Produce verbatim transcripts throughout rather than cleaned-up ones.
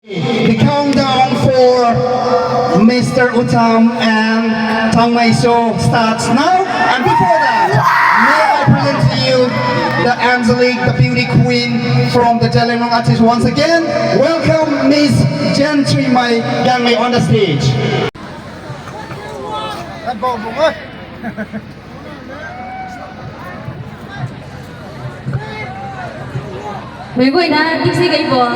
The countdown for Mister Utam and Tangmeiso starts now. And before that, may I present to you the Angelique, the beauty queen from the Zeliangrong artist once again. Welcome Miss Gentry Mai Gangmei on the stage. Mei guayna tiksi gay bo.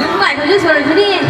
Lungc kai khou lu sw rui ni.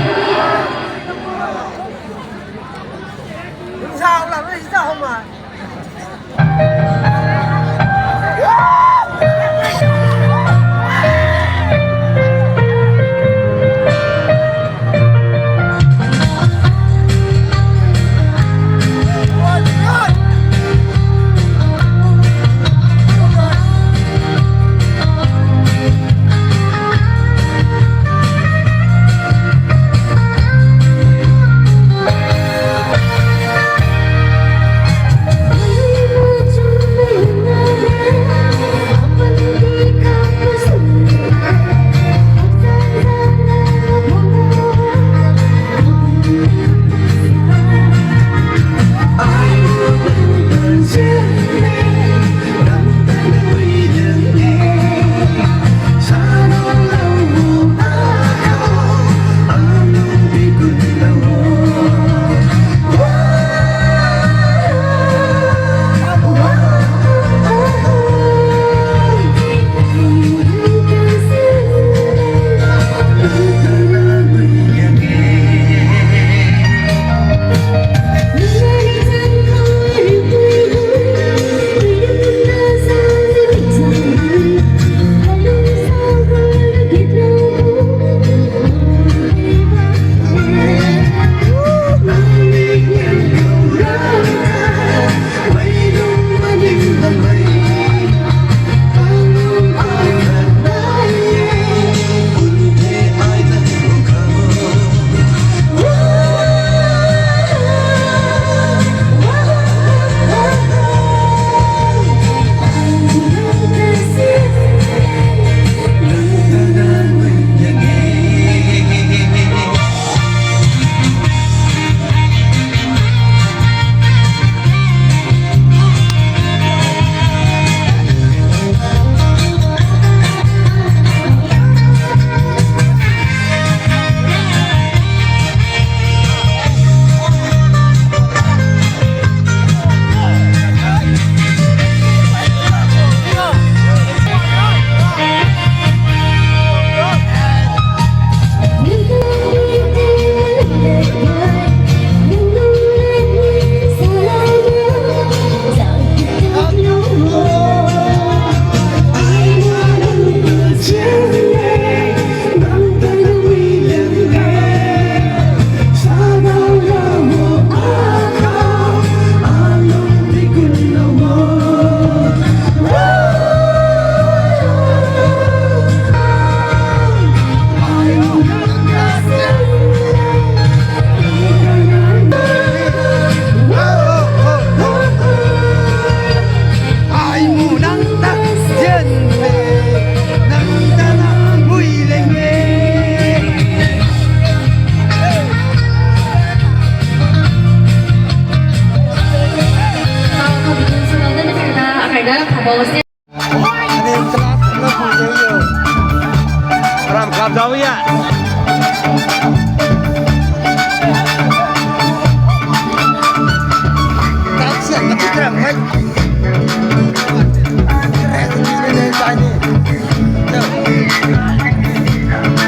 Ram kap zau ya.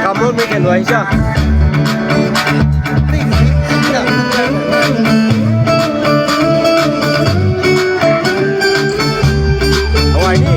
Kamu mi kan wai sa. Hawaii ni.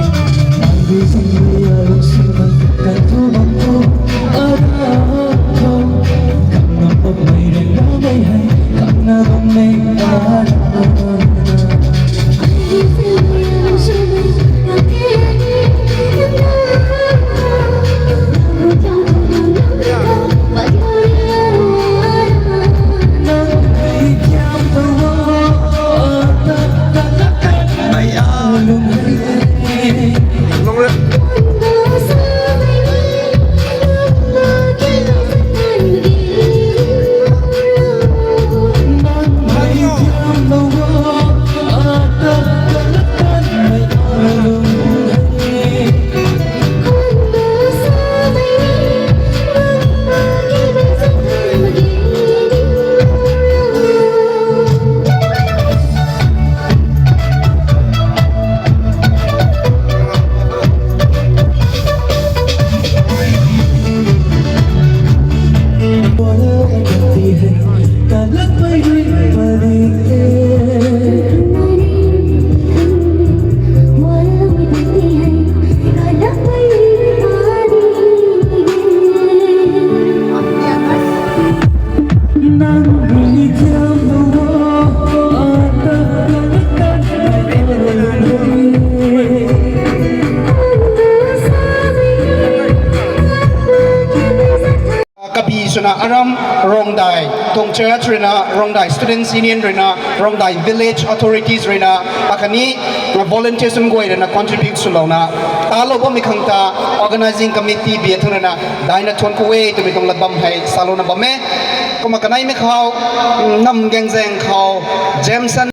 swna aram Rongdai tuang church ruina, Rongdai Students' Union ruina, Rongdai Village Authorities ruina, akhatni volunteers nunc guay ruina contribute swlouna talou bammei khang ta organizing committee bia thun ruina daina thuan khou e twmei tuang lat bam hei salouna bam e. Kumna kaneimei khou, nam gaengzaeng khou Jameson